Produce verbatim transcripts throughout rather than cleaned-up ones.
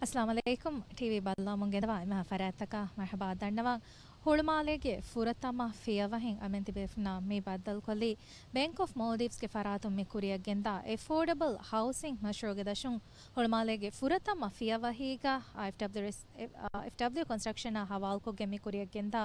އައްސަލާމު ޢަލައިކުމް. ޓީވީ ބައްލަވަމުން ގެންދަވާ އެންމެހާ ފަރާތްތަކަށް މަރުޙަބާ ދަންނަވަން. ހުޅުމާލޭގެ ފުރަތަމަ ފިޔަވަހިން އަމިއްލަ ތިބޭފުޅުންނާ މި ބައްދަލުކޮށްލީ ބޭންކް އޮފް މޯލްޑިވްސްގެ ފަރާތުން މި ކުރިއަށް ގެންދާ އެފޯޑަބަލް ހައުސިން މަޝްރޫޢުގެ ދަށުން ހުޅުމާލޭގެ ފުރަތަމަ ފިޔަވަހީގަ އެފް ޑަބްލިއު އެސް، އެފް ޑަބްލިއު ކޮންސްޓްރަކްޝަނާ ހަވާލުކޮށްގެން މި ކުރިއަށް ގެންދާ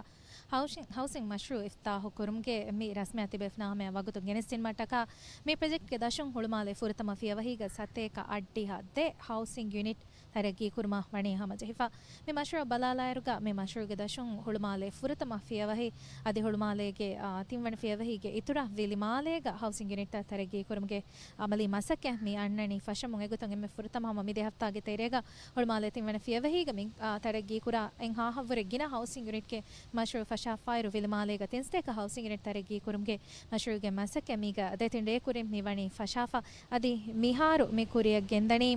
ހައުސިން، ހައުސިން މަޝްރޫޢު އިފްތާޙު ކުރުމުގެ މި ރަސްމިއްޔާތު ތިބޭފުޅުންނާ ހަމަޔަށް ވަގުތުން ގެނެސްދިނުމަށްޓަކާ، މި ޕްރޮޖެކްޓްގެ ދަށުން ހުޅުމާލޭ ފުރަތަމަ ފިޔަވަހީގަ ސަތޭކަ އަށްޑިހަ ދެ ހައުސިން ޔުނިޓް ތަރައްގީ ކުރުމަށް ވަނީ ހަމަޖެހިފަ. މި މަޝްރޫޢަށް ބަލާލާއިރުގަ، މި މަޝްރޫޢުގެ ދަށުން ހުޅުމާލޭ ފުރަތަމަ ފިޔަވަހި އަދި ހުޅުމާލޭގެ، އާ، ތިންވަނަ ފިޔަވަހީގެ އިތުރަށް ވިލިމާލޭގަ ހައުސިން ޔުނިޓްތައް ތަރައްގީ ކުރުމުގެ އަމަލީ މަސައްކަތް މި އަންނަނީ. ފަށަމުން އެގޮތުން އެންމެ ފުރަތަމަ ހަމަ މި ދެ ހަފްތާގެ ތެރޭގަ ހުޅުމާލޭ ތިންވަނަ ފިޔަވަހީގަ މި، އާ، ތަރައްގީ ކުރާ އެއްހާހަށްވުރެ ގިނަ ހައުސިން ޔުނިޓްގެ މަޝްރޫޢު ފަށާފައިރު، ވިލިމާލޭގަ ތިންސަތޭކަ ހައުސިން ޔުނިޓް ތަރައްގީ ކުރުމުގެ މަޝްރޫޢުގެ މަސައްކަތް މީގަ ދެތިން ރޭ ކުރިން މި ވަނީ ފަށާފަ. އަދި މިހާރު މި ކުރިއަށް ގެންދަނީ،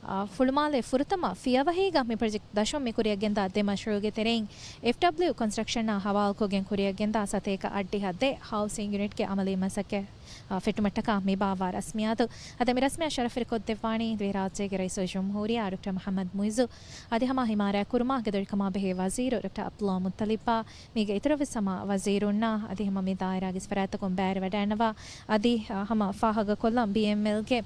އާ، ފުޅުމާލޭ ފުރަތަމަ ފިޔަވަހީގަ މި ޕްރޮޖެކްޓް ދަށުން މި ކުރިއަށް ގެންދާ ދެ މަޝްރޫޢުގެ ތެރެއިން އެފް ޑަބްލިއު ކޮންސްޓްރަކްޝަނާ ހަވާލުކޮށްގެން ކުރިއަށް ގެންދާ ސަތޭކަ އަށްޑިހަ ދެ ހައުސިން ޔުނިޓްގެ އަމަލީ މަސައްކަތް، އާ، ފެއްޓުމަށްޓަކާ މި ބާއްވާ ރަސްމިއްޔާތު. އަދި މި ރަސްމިއްޔާ ޝަރަފުވެރިކޮށްދެއްވާނީ ދިވެހިރާއްޖޭގެ ރައީސުލްޖުމްހޫރިއްޔާ ޑޮކްޓަރ މުޙައްމަދު މުޢިއްޒު އަދި ހަމަ އިމާރާތް ކުރުމާ ގެދޮރިކަމާ ބެހޭ ވަޒީރު ޑޮކްޓަރ ޢަބްދުﷲ މުއްތަލިބާ މީގެ އިތުރަށްވެސް ހަމަ ވަޒީރުންނާ އަދި ހަމަ މި ދާއިރާގެ އިސް ފަރާތްތަކުން ބައިވެރިވަޑައިގަންނަވާ. އަދި، އާ، ހަމަ ފާހަގަކޮށްލަން ބީއެމްއެލްގެ،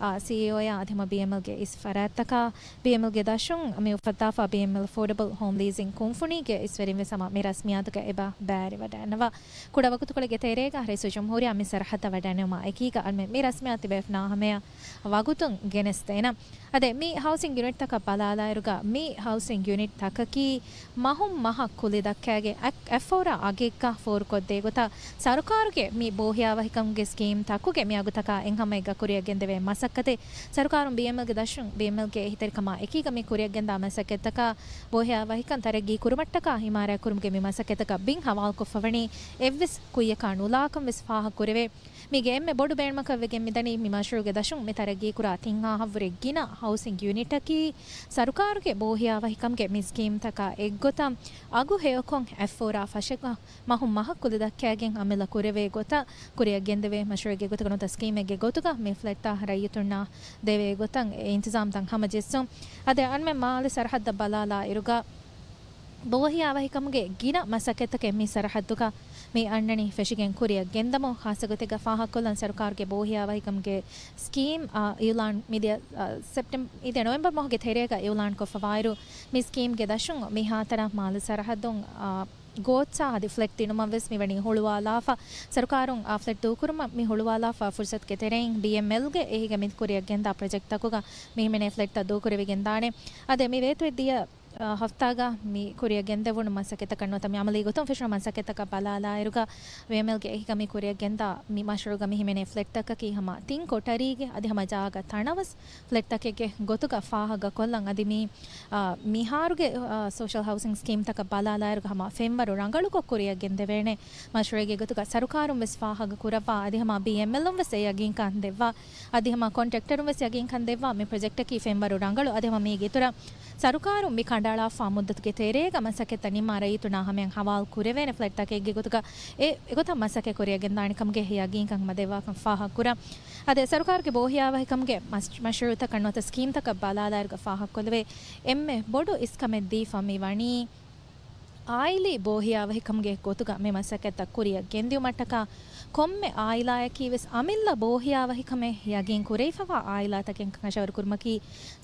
އާ، ސީއީއޯއާ އަދި ހަމަ ބީއެމްއެލްގެ އިސް ފަރާތްތަކާ ބީއެމްއެލްގެ ދަށުން މި އުފައްދާފާ ބީއެމްއެލް އެފޯޑަބަލް ހޯމް ލީޒިން ކުންފުނީގެ އިސްވެރިންވެސް ހަމަ މި ރަސްމިއްޔާތުގަ އެބަ ބައިވެރިވަޑައިގަންނަވާ. ކުޑަ ވަގުތުކޮޅެއްގެ ތެރޭގަ ރައީސުލްޖުމްހޫރިއްޔާ މި ސަރަހައްދަށް ވަޑައިނެވުމާ އެކީގަ އަންމެ މި ރަސްމިއްޔާތު ތިބޭފުޅުންނާ ހަމަޔަށް ވަގުތުން ގެނެސްދޭނަން. އަދި މި ހައުސިން ޔުނިޓްތަކަށް ބަލާލާއިރުގަ، މި ހައުސިން ޔުނިޓްތަކަކީ މަހުން މަހަށް ކުލި ދައްކައިގެން އަ-، އެފް އޯރ އަގެއްގަ ފޯރުކޮށްދޭ ގޮތަށް ސަރުކާރުގެ މި ބޯހިޔާވަހިކަމުގެ ސްކީމްތަކުގެ މި އަގުތަކާ އެއްހަމައެއްގަ ކުރިއަށް ގެންދެވޭ މަސައްކަތެއް. ސަރުކާރުން ބީއެމްއެލްގެ ދަށުން ބީއެމްއެލްގެ އެހީތެރިކަމާ އެކީގަ މި ކުރިއަށް ގެންދާ މަސައްކަތްތަކާ ބޯހިޔާވަހިކަން ތަރައްގީ ކުރުމަށްޓަކާ އިމާރާތް ކުރުމުގެ މި މަސައްކަތްތަކަށް ބިން ހަވާލުކޮށްފަވަނީ އެއްވެސް ކުއްޔަކާ ނުލާކަން ވެސް ފާހަގަކުރެވޭ. މީގެ އެންމެ ބޮޑު ބޭނުމަކަށް ވެގެން މިދަނީ، މި މަޝްރޫޢުގެ ދަށުން މި ތަރައްގީކުރާ ތިން ހާހަށްވުރެ ގިނަ ހައުސިން ޔުނިޓަކީ ސަރުކާރުގެ ބޯހިޔާވަހިކަމުގެ މި ސްކީމްތަކާ އެއްގޮތަށް އަގު ހެޔޮކޮށް އެފް އޯރ ފަށަކަށް މަހުން މަހަށް ކުލި ދައްކައިގެން އަމިއްލަ ކުރެވޭ ގޮތަށް ކުރިއަށް ގެންދެވޭ މަޝްރޫޢެއްގެ ގޮތުގަ ނުވަތަ ސްކީމެއްގެ ގޮތުގަ މި ފްލެޓްތައް ރައްޔިތުންނަށް ދެވޭ ގޮތަށް އެ އިންތިޒާމްތައް ހަމަޖެއްސުން. އަދި އަންމެ މާލެ ސަރަހައްދަށް ބަލާލާ އިރުގަ، ބޯހިޔާވަހިކަމުގެ ގިނަ މަސައްކަތްތަކެއް މި ސަރަހައްދުގަ މި އަންނަނީ ފެށިގެން ކުރިއަށް ގެންދަމުން، ޚާއްޞަ ގޮތެއްގަ ފާހަގަކޮށްލަން ސަރުކާރުގެ ބޯހިޔާވަހިކަމުގެ ސްކީމް، އާ، އިއުލާން މިދިޔަ، އާ، ސެޕްޓެމް-، މިދިޔަ ނޮވެމްބަރު މަހުގެ ތެރޭގަ އިއުލާން ކޮށްފަވާއިރު، މި ސްކީމްގެ ދަށުން މިހާތަނަށް މާލެ ސަރަހައްދުން، އާ، ގޯއްޗާ އަދި ފްލެޓް ދިނުމަށް ވެސް މިވަނީ ހުޅުވާލާފަ. ސަރުކާރުން އާ ފްލެޓް ދޫކުރުމަށް މި ހުޅުވާލާފަ ފުރުސަތުގެ ތެރެއިން ބީއެމްއެލްގެ އެހީގަ މި ކުރިއަށް ގެންދާ ޕްރޮޖެކްޓްތަކުގަ މި ހިމެނޭ ފްލެޓްތައް ދޫކުރެވިގެންދާނެ. އަދި މި ވޭތުވެ ދިޔަ އާ، ހަފްތާގަ މި ކުރިއަށް ގެންދެވުނު މަސައްކަތްތަކަށް ނުވަތަ މި އަމަލީ ގޮތުން ފެށުނު މަސައްކަތްތަކަށް ބަލާލާއިރުގަ، ވީއެމްއެލްގެ އެހީގަ މި ކުރިއަށް ގެންދާ މި މަޝްރޫޢުގަ މި ހިމެނޭ ފްލެޓްތަކަކީ ހަމަ ތިން ކޮޓަރީގެ އަދި ހަމަ ޖާގަ ތަނަވަސް ފްލެޓްތަކެއްގެ ގޮތުގަ ފާހަގަކޮށްލަން. އަދި މި، އާ، މިހާރުގެ، އާ، ސޯޝަލް ހައުސިން ސްކީމްތަކަށް ބަލާލާއިރުގަ ހަމަ ފެންވަރު ރަނގަޅުކޮށް ކުރިއަށް ގެންދެވޭނެ މަޝްރޫޢެއްގެ ގޮތުގަ ސަރުކާރުން ވެސް ފާހަގަ ކުރައްވާ، އަދި ހަމަ ބީއެމްއެލުން ވެސް އެ ޔަގީންކަން ދެއްވާ، އަދި ހަމަ ކޮންޓްރެކްޓަރުން ވެސް ޔަގީންކަން ދެއްވާ، މި ޕްރޮޖެކްޓަކީ ފެންވަރު ރަނގަޅު، އަދި ހަމަ މީގެ އިތުރަށް ސަރުކާރުން މި ކަނޑައަޅާފާ މުއްދަތުގެ ތެރޭގަ މަސައްކަތްތައް ނިންމާ ރައްޔިތުންނާ ހަމަޔަށް ހަވާލު ކުރެވޭނެ ފްލެޓްތަކެއްގެ ގޮތުގަ އެ، އެގޮތަށް މަސައްކަތް ކުރިއަށް ގެންދާނެ ކަމުގެ ޔަގީންކަން ހަމަ ދެއްވާކަން ފާހަގަ ކުރަން. އަދި ސަރުކާރުގެ ބޯހިޔާވަހިކަމުގެ މަސް-، މަޝްރޫޢުތަކަށް ނުވަތަ ސްކީމްތަކަށް ބަލާލާއިރުގަ ފާހަގަކޮށްލެވޭ އެންމެ ބޮޑު އިސްކަމެއް ދީފަ މި ވަނީ، އާއިލީ ބޯހިޔާވަހިކަމުގެ ގޮތުގަ މި މަސައްކަތްތައް ކުރިއަށް ގެންދިއުމަށްޓަކާ، ކޮންމެ އާއިލާއަކީ ވެސް އަމިއްލަ ބޯހިޔާވަހިކަމެއް ޔަގީން ކުރެވިފަވާ އާއިލާތަކެއް ކަށަވަރު ކުރުމަކީ،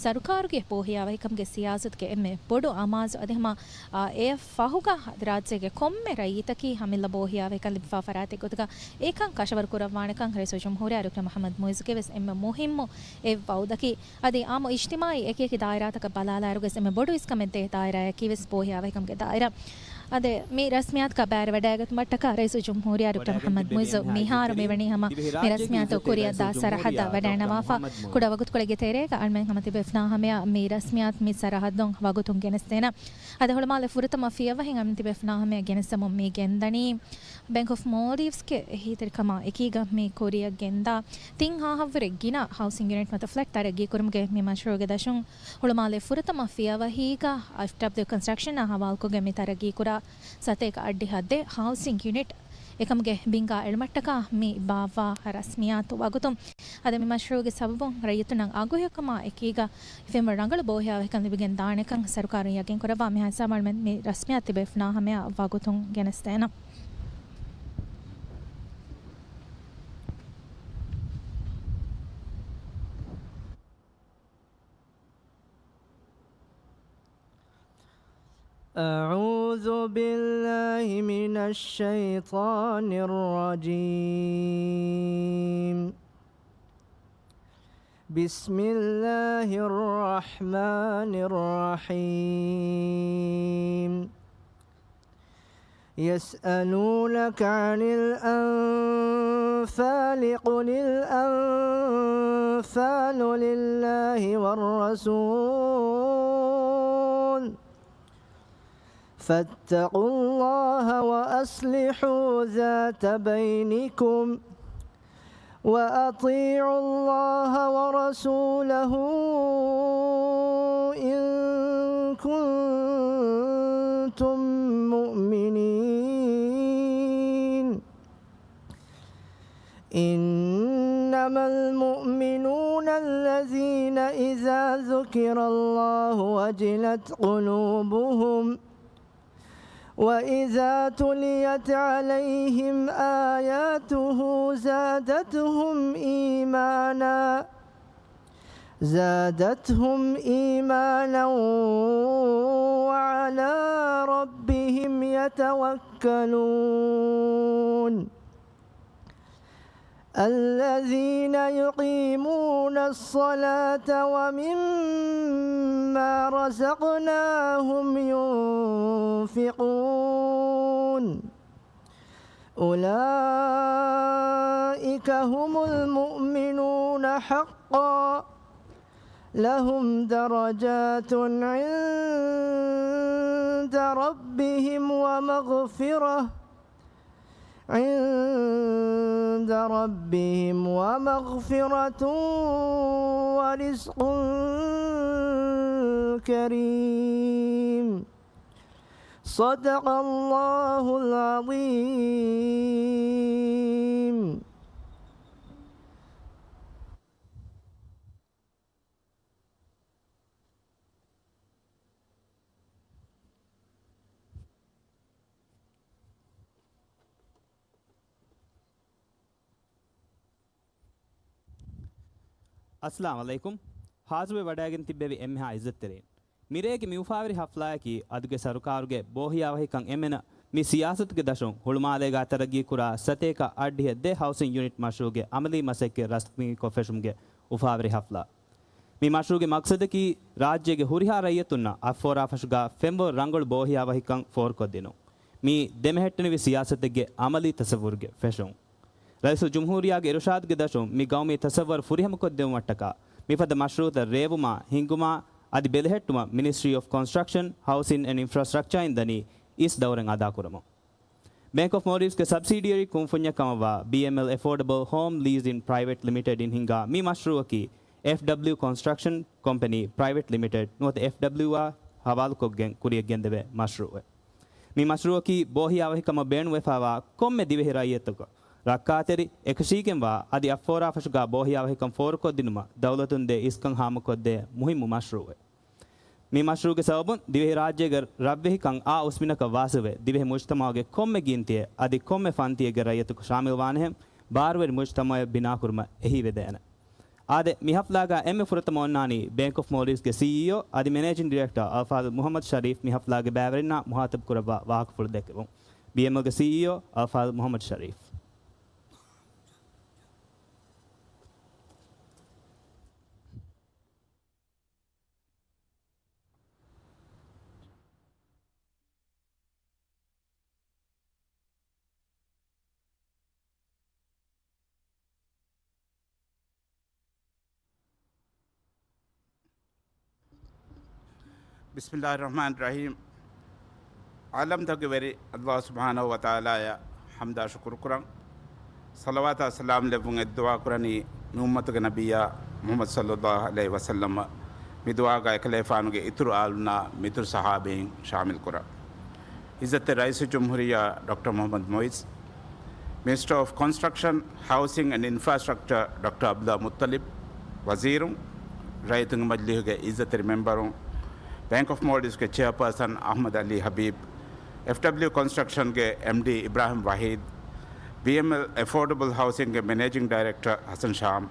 ސަރުކާރުގެ ބޯހިޔާވަހިކަމުގެ ސިޔާސަތުގެ އެންމެ ބޮޑު އަމާޒު. އަދި ހަމަ، އާ، އެއަށް ފަހުގަ ރާއްޖޭގެ ކޮންމެ ރައްޔިތަކީ އަމިއްލަ ބޯހިޔާވަހިކަން ލިބިފާ ފަރާތެއް ގޮތުގަ އެކަން ކަށަވަރު ކުރައްވާނެކަން ރައީސުލްޖުމްހޫރިއްޔާ ޑޮކްޓަރ މުޙައްމަދު މުޢިއްޒުގެ ވެސް އެންމެ މުހިއްމު އެއް ވައުދަކީ. އަދި އާއްމު އިޖްތިމާޢީ އެކިއެކި ދާއިރާތަކަށް ބަލާލާއިރުގަސް އެންމެ ބޮޑު އިސްކަމެއް ދޭ ދާއިރާއަކީ ވެސް ބޯހިޔާވަހިކަމުގެ ދާއިރާ. އަދި މި ރަސްމިއްޔާތަކަށް ބައިވެރިވަޑައިގަތުމަށްޓަކާ ރައީސުލްޖުމްހޫރިއްޔާ ޑޮކްޓަރ މުޙައްމަދު މުޢިއްޒު މިހާރު މިވަނީ ހަމަ މި ރަސްމިއްޔާތު ކުރިއަށްދާ ސަރަހައްދަށް ވަޑައިނަވާފަ. ކުޑަ ވަގުތުކޮޅެއްގެ ތެރޭގަ އަންމެން ހަމަ ތިބޭފުޅުންނާ ހަމަޔަށް މި ރަސްމިއްޔާތު މި ސަރަހައްދުން ވަގުތުން ގެނެސްދޭނަން. އަދި ހުޅުމާލެ ފުރަތަމަ ފިޔަވަހިން އަންމެން ތިބޭފުޅުންނާ ހަމަޔަށް ގެނެސްދެމުން މި ގެންދަނީ ބޭންކް އޮފް މޯލްޑިވްސްގެ އެހީތެރިކަމާ އެކީގަ މި ކުރިއަށް ގެންދާ ތިން ހާހަށްވުރެ ގިނަ ހައުސިން ޔުނިޓް ނުވަތަ ފްލެޓް ތަރައްގީ ކުރުމުގެ މި މަޝްރޫޢުގެ ދަށުން ހުޅުމާލެ ފުރަތަމަ ފިޔަވަހީގަ އެފްޑަބްލިއު ކޮންސްޓްރަކްޝަނާ ހަވާލުކޮށްގެން މި ތަރައްގީ ކުރާ ސަތޭކަ އަށްޑިހަ ދެ ހައުސިން ޔުނިޓް އެކަމުގެ ބިންގާ އެޅުމަށްޓަކާ މި ބާއްވާ ރަސްމިއްޔާތު ވަގުތު. އަދި މި މަޝްރޫޢުގެ ސަބަބުން ރައްޔިތުންނަށް އަގުހެޔޮކަމާ އެކީގަ ފެންވަރު ރަނގަޅު ބޯހިޔާވަހިކަން ލިބިގެން ދާނެކަން ސަރުކާރުން ޔަގީން ކުރައްވާ މިހާ ހިސާބުން މި ރަސްމިއްޔާތު ތިބޭފުޅުންނާ ހަމަޔަށް ވަގުތުން ގެނެސްދޭނަން. أعوذ بالله من الشيطان الرجيم. بسم الله الرحمن الرحيم. يسألونك عن الأنفال، قل الأنفال لله والرسول، فاتقوا الله وأصلحوا ذات بينكم، وأطيعوا الله ورسوله إن كنتم مؤمنين. إنما المؤمنون الذين إذا ذكر الله وجلت قلوبهم وإذا تليت عليهم آياته زادتهم إيمانا، زادتهم إيمانا وعلى ربهم يتوكلون. الذين يقيمون الصلاة ومما رزقناهم ينفقون. أولئك هم المؤمنون حقا، لهم درجات عند ربهم ومغفرة، عند ربهم ومغفرة ورزق كريم. صدق الله العظيم. އައްސަލާމު ޢަލައިކުމް. ހާޒިރުވެ ވަޑައިގެން ތިއްބެވި އެންމެހާ އިއްޒަތްތެރިން. މިރޭގެ މި އުފާވެރި ހަފްލާއަކީ އަދުގެ ސަރުކާރުގެ ބޯހިޔާވަހިކަން އެންމެނަށް މި ސިޔާސަތުގެ ދަށުން ހުޅުމާލޭގާ ތަރައްގީކުރާ ސަތޭކަ އަށްޑިހަ ދެ ހައުސިން ޔުނިޓް މަޝްރޫޢުގެ އަމަލީ މަސައްކަތް ރަސްމީކޮށް ފެށުމުގެ އުފާވެރި ހަފްލާ. މި މަޝްރޫޢުގެ މަޤްޞަދަކީ ރާއްޖޭގެ ހުރިހާ ރައްޔިތުންނަށް އަށްފަހުރާ ފަށުގާ ފެންވަރު ރަނގަޅު ބޯހިޔާވަހިކަން ފޯރުކޮށްދިނުން. މީ ދެމެހެއްޓެނިވި ސިޔާސަތެއްގެ އަމަލީ ތަޞައްވުރުގެ ފެށުން. ރައީސުލްޖުމްހޫރިއްޔާގެ އިރުޝާދުގެ ދަށުން މި ގައުމީ ތަޞައްވަރު ފުރިހަމަކޮށްދެއްވުމަށްޓަކާ މިފަދަ މަޝްރޫޢުތައް ރޭވުމާ، ހިންގުމާ އަދި ބެލެހެއްޓުމަށް މިނިސްޓްރީ އޮފް ކޮންސްޓްރަކްޝަން، ހައުސިން އެންޑް އިންފްރާސްޓްރަކްޗާއިން ދަނީ އިސް ދައުރެއް އަދާކުރަމުން. ބޭންކް އޮފް މޯލްޑިވްސްގެ ސަބްސިޑިއަރީ ކުންފުންޏެއް ކަމަށްވާ ބީއެމްއެލް އެފޯޑަބަލް ހޯމް ލީޒިން ޕްރައިވެޓް ލިމިޓެޑް އިން ހިންގާ މި މަޝްރޫޢަކީ އެފްޑަބްލިއު ކޮންސްޓްރަކްޝަން ކޮމްޕެނީ ޕްރައިވެޓް ލިމިޓެޑް ނުވަތަ އެފްޑަބްލިއުއާ ހަވާލުކޮށްގެން ކުރިޔަށް ގެންދެވޭ މަޝްރޫޢެއް. މި މަޝްރޫޢަކީ ބޯހިޔާވަހިކަމަށް ބޭނުންވެފައިވާ ކޮންމެ ދިވެހި ރައްޔިތަކަށް ރައްކާތެރި އެކަށީގެންވާ އަދި އަށްފަހުރާ ފަށުގާ ބޯހިޔާވަހިކަން ފޯރުކޮށްދިނުމަށް ދައުލަތުން ދޭ އިސްކަން ހާމަކޮށްދޭ މުހިއްމު މަޝްރޫޢެއް. މި މަޝްރޫޢުގެ ސަބަބުން ދިވެހިރާއްޖޭގެ ރަށްވެހިކަން އާ އުސްމިނަކަށް ވާސިލްވެ، ދިވެހި މުޖްތަމަޢުގެ ކޮންމެ ގިންތިއެއް އަދި ކޮންމެ ފަންތިއެއްގެ ރައްޔިތަކު ޝާމިލްވާނެހެން ބާރުވެރި މުޖްތަމަޢެއް ބިނާކުރުމަށް އެހީވެދޭނެ. އާދެ، މި ހަފްލާގަ އެންމެ ފުރަތަމަ އޮންނާނީ ބޭންކް އޮފް މޯލްޑިވްސްގެ ސީއީއޯ އަދި މެނޭޖިން ޑިރެކްޓަރ އަލްފާޟިލް މުޙައްމަދު ޝަރީފް މި ހަފްލާގެ ބައިވެރިންނާ މުޚާތަބް ކުރައްވާ ވާހަކަފުޅު ދެއްކެވުން. ބީއެމްއެލްގެ ސީއީއޯ އަލްފާޟިލް މުޙައްމަދު ޝަރީފް. ބިސްމިﷲ ރަޙްމާނި ރަޙީމް. ޢާލަމްތަކުގެ ވެރި ﷲ ސުބްޙާނަހޫ ވަތަޢާލާއަށް ޙަމްދާ ޝުކުރު ކުރަން. ޞަލަވާތާ ސަލާމް ލެއްވުން އެއްދުޢާ ކުރަނީ މި އުއްމަތުގެ ނަބިއްޔާ މުޙައްމަދު ޞައްލަﷲ ޢަލައިހި ވަސައްލަމަ، މި ދުޢާގަ އެކަލޭފާނުގެ އިތުރު އާލުންނާ މިތުރު ޞަޙާބީން ޝާމިލް ކުރަން. ޢިއްޒަތްތެރި ރައީސުލްޖުމްހޫރިއްޔާ ޑޮކްޓަރ މުޙައްމަދު މުޢިއްޒު، މިނިސްޓަރ އޮފް ކޮންސްޓްރަކްޝަން، ހައުސިން އެންޑް އިންފްރާސްޓްރަކްޗަރ ޑޮކްޓަރ އަބްދުﷲ މުއްޠަލިބް، ވަޒީރުން، ރައްޔިތުންގެ މަޖިލީހުގެ އިއްޒަތްތެރި މެމްބަރުން، ބޭންކް އޮފް މޯލްޑިވްސްގެ ޗެއާޕާސަން އަޙްމަދު ޢަލީ ޙަބީބް، އެފްޑަބްލިއު ކޮންސްޓްރަކްޝަންގެ އެމްޑީ އިބްރާހިމް ވަޙީދް، ބީއެމްއެލް އެފޯޑަބަލް ހައުސިންގގެ މެނޭޖިންގ ޑައިރެކްޓަރ ޙަސަން ޝާމް،